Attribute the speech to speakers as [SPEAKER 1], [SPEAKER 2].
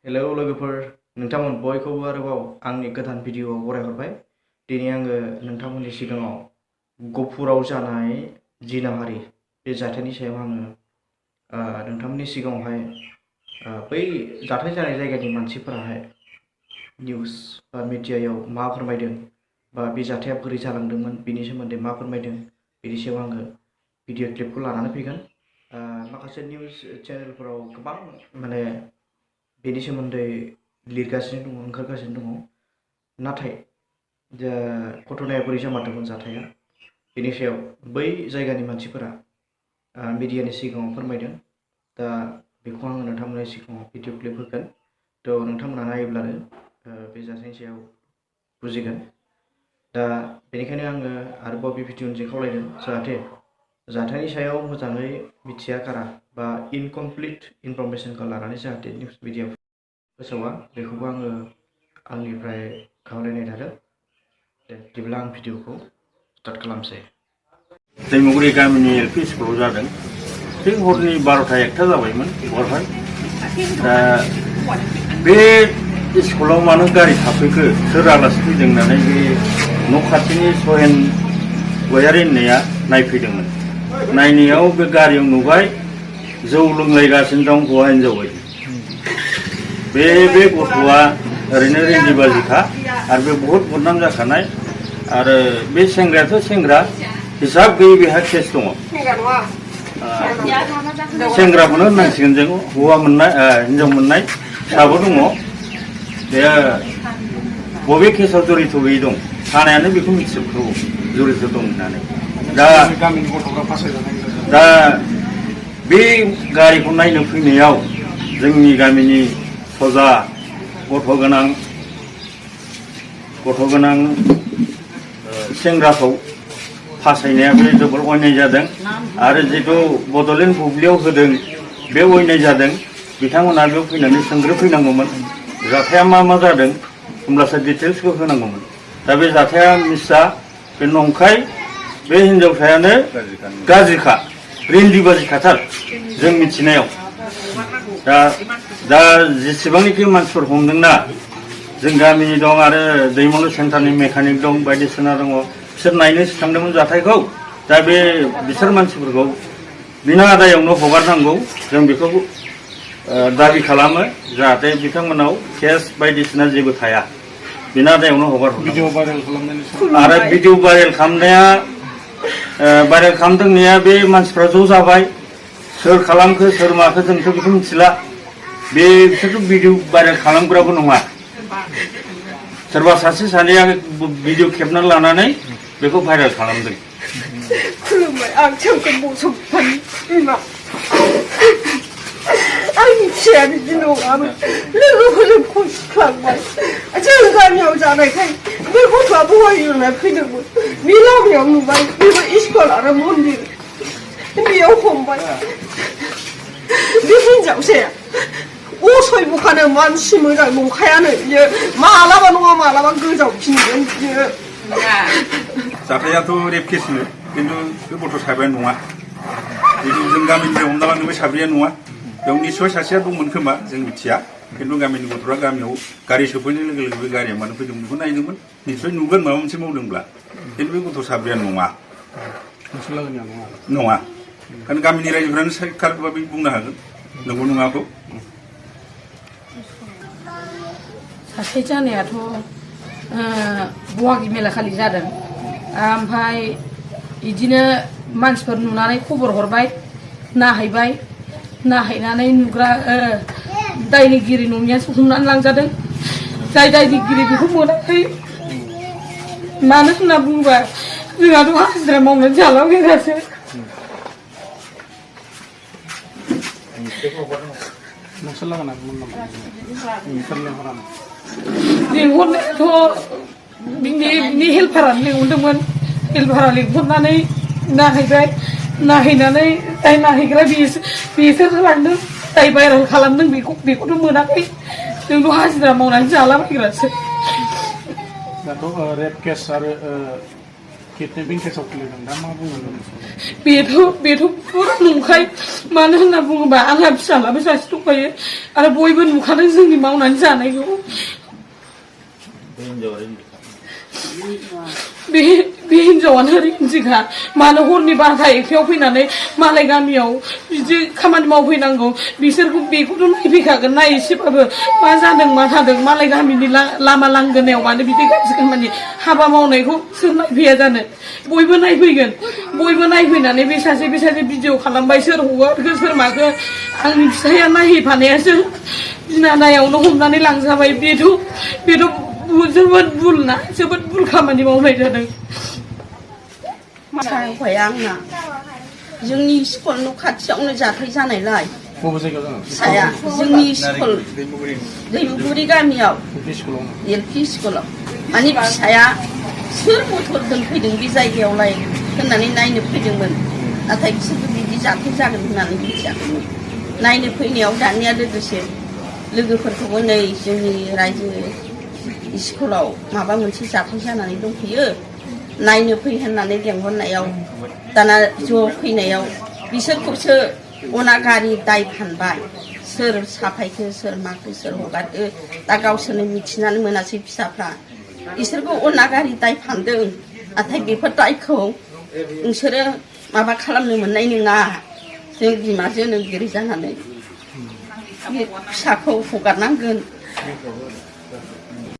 [SPEAKER 1] Hello लोगोफोर नोंथांमोन बयखौबो आरोबाव आंनि गोदान भिडिअआव बरायहरबाय। दिनै आङो नोंथांमोननि सिगाङाव गहपुराव जानाय जिनाहारि बे जाथायनि सायाव आङो नोंथांमोननि सिगाङावहाय बै जाथाय जानाय जायगानि मानसिफोराहाय निउस बा मिडियायाव मा फोरमायदों बा बे जाथाया बोरै जालांदोंमोन बेनि सोमोन्दै मा फोरमायदों बेनि सायाव आङो भिडिअ क्लिपखौ लानानै फैगोन। माखासे निउस चेनेलफोराव गोबां माने बेनि सोमोन्दै लिरगासिनो दङ, ओंखारगासिनो दङ, नाथाय घटनाया बोरै जामारदोंमोन जाथाया बेनि सायाव बै जायगानि मानसिफोरा मिडियानि सिगाङाव फोरमायदों। दा बेखौ आङो नोंथांमोननि सिगाङाव भिडिअ क्लिप होगोन। थ' नोंथांमोना नायोब्लानो बे जाथायनि सायाव बुजिगोन। दा बेनिखायनो आङो आरोबाव बे भिडिअनिजों खावलायदों जाहाथे जाथायनि सायाव मोजाङै मिथिया गारा बा इनकमप्लिट इनफरमेसनखौ लानानै जाहाथे निउस मिडिया फोसावा बेखौबो आङो आंनिफ्राय खावलायनाय थादों। दे बिदिब्ला आं भिडिअखौ स्टार्ट खालामसै।
[SPEAKER 2] दैमुगुरि गामिनि एलपि स्कुलाव जादों। थिग हरनि 12ता-1ता जाबायमोन हरहाय। दा बे स्कुलाव मानो गारि थाफैखो, सोर आलासि फैदों होननानै बे न' खाथिनि सहेन गयारि होननाया नायफैदोंमोन। नायनायाव बे गारियाव नुबाय जौ लोंलायगासिनो दं हौवा हिनजाव बायदि। बे गथ'आ ओरैनो रेन्दिबाजिखा आरो बे बहुद बदनाम जाखानाय। आरो बे सेंग्रायाथ' सेंग्रा हिसाब गैयै बेहा केस दङ। सेंग्राखौनो होननांसिगोन जों, हौवा मोननाय हिनजाव मोननाय फिसाबो दङ। बे बबे केसाव जरित गैयै दं, थानायानो बेखौ मिथिजोबखागौ जरित दं होननानै। दा बे गारिखौ नायनो फैनायाव जोंनि गामिनि सजा गथ' गोनां सेंग्राखौ फासायनाया बे जोबोर अयनाय जादों। आरो जिथु बड'लेण्ड बुब्लियाव होदों बे अयनाय जादों। बिथांमोना बेयाव फैनानै सोंग्रोफैनांगौमोन जाथाया मा जादों, होमब्लासो डिटेल्सखौ होनांगौमोन। दा बे जाथाया मिसा, बे नंखाय। बे हिनजावसायानो गाज्रिखा, रेन्दिबाजिखाथार जों मिथिनायाव। दा जेसेबांनाखि मानसिफोर हमदोंना, जों गामिनि दं आरो दैमालु सेन्टारनि मेकानिक दं, बायदिसिना दङ, बिसोर नायनोसो थांदोंमोन जाथायखौ। दा बिसोर मानसिफोरखौ बिना आदायावनो हगारनांगौ, जों बेखौ दाबि खालामो। जाहाथे बिथांमोनाव केस बायदिसिना जेबो थाया, बिना आदायावनो हगारहरनांगौ। आरो भिडिअ भाइरेल खालामदोंनिया बे मानसिफ्रा ज' जाबाय। सोर खालामखो सोर माखो जोंथ' बेखौ मिथिला। बिसोरथ' भिडिअ भाइरेल खालामग्राबो नङा। सोरबा सासे सानैया भिडिअ खेबनानै लानानै बेखौ भाइरेल खालामदों।
[SPEAKER 3] खुलुमबाय, आं सोमखोर बसुमतारी बिमा। आंनि फिसाया बिदि नङामोन, लोगोफोरजों खसिख्लांबाय। जों गामियाव जानायखाय बे गथ'आ बङाइगावनिफ्राय फैदोंमोन। बे लामायाव नुबाय बेबो स्कुल आरो मन्दिर, बेयाव हमबाय। बे हिनजावसाया असयबखानो, मानसि मोजां नंखायानो। बियो मालाबा नङा मालाबा गोजावफिनगोन बियो।
[SPEAKER 4] जाथायाथ' रेप केसनो, खिन्थु बे गथ' साबाया नङा। जितु जों गामिनिफ्राय हमना लांनो बे साब्रैया नङा। बेयाव निस्सय सासेया दंमोन खोमा, जों मिथिया। खिन्थु गामिनि गथ'फ्रा गामियाव गारि सफैनाय लोगो लोगो बे गारिया मानो फैदों बेखौ नायदोंमोन। निस्सय नुगोन माबा मोनसे मावदोंब्ला, खिन्थु बे गथ' साब्रैया नङा। ओंखायनो गामिनि रायजोफ्रानो साइड भाबै बुंनो हागोन नंगौ नङाखौ।
[SPEAKER 5] सासे जानायाथ' बहागि मेला खालि जादों। ओमफ्राय बिदिनो मानसिफोर नुनानै खबर हरबाय, नायहैबाय। नायहैनानै नुग्रा दायनिगिरि नङियासो हमनानै लांजादों। जाय दायनिगिरि बेखौ मोनाखै। मानो होनना बुङोबा जोंहाथ' हाजिरा मावनानै जालाबायग्रासो। लिंहरनायाथ' बिनि हेल्पारानो लिंहरदोंमोन। हेल्पारा लिंहरनानै नायहैबाय। नायहैनानै जाय नायहैग्रा बिसोरसो लांदों। जाय भाइरेल खालामदों बेखौथ' मोनाखै। जोंथ' हाजिरा मावनानै जालाबायग्रासो।
[SPEAKER 6] दाथ' रेप केस आरो किडनेपिं केसाव खुलिदों दा मा बुंगोन
[SPEAKER 5] बेथ' फुरा नंखाय मानो होनना बुङोबा आंहा फिसालाबो सासे दंखायो आरो बयबो नुखादों जोंनि मावनानै जानायखौ बे हिनजावानो ओरैनोखा मानो हरनि 12टा 1टायाव फैनानै मालाय गामियाव बिदि खामानि मावफैनांगौ बिसोरखौ बेखौथ' नायफैखागोन ना एसेबाबो मा जादों मा थादों मालाय गामिनि लामा लांगोनायाव मानो बिदि गाज्रि खामानि हाबा मावनायखौ सोर नायफैया जानो बयबो नायफैगोन बयबो नायफैनानै बे सासे भिडिअ खालामबाय सोर हगारखो सोर माखो आंनि फिसाया नायहैफानायासो बिनानायावनो हमनानै लांजाबाय बेथ' जोबोद भुल ना जोबोद भुल खामानि मावनाय जादों
[SPEAKER 3] सायावहाय आंना जोंनि स्कुल न' खाथियावनो जाथाय जानायलाय
[SPEAKER 6] बबे जायगायाव जागोन
[SPEAKER 3] फिसाया जोंनि स्कुल दैमुगुरि गामियाव एलपि स्कुलाव माने फिसाया सोर मटर दोनफैदों बे जायगायावलाय होननानै नायनो फैदोंमोन नाथाय बिसोरबो बिदि जाथाय जागोन होननानै मिथियाखैमोन नायनो फैनायाव दानिया लोगोसे लोगोफोरखौबो नै जोंनि रायजो स्कुलाव माबा मोनसे जाथाय जानानै दंफैयो नायनो फै होननानै लेंहरनायाव दाना ज' फैनायाव बिसोरखौसो अनागारि दाय फानबाय सोर साफायखो सोर माखो सोर हगारखो दा गावसोरनो मिथिनानै मोनासै फिसाफ्रा बिसोरखौ अनागारि दाय फानदों नाथाय बेफोर दायखौ नोंसोरो माबा खालामनो मोननाय नङा जों बिमा जोनोमगिरि जानानै बे फिसाखौ हगारनांगोन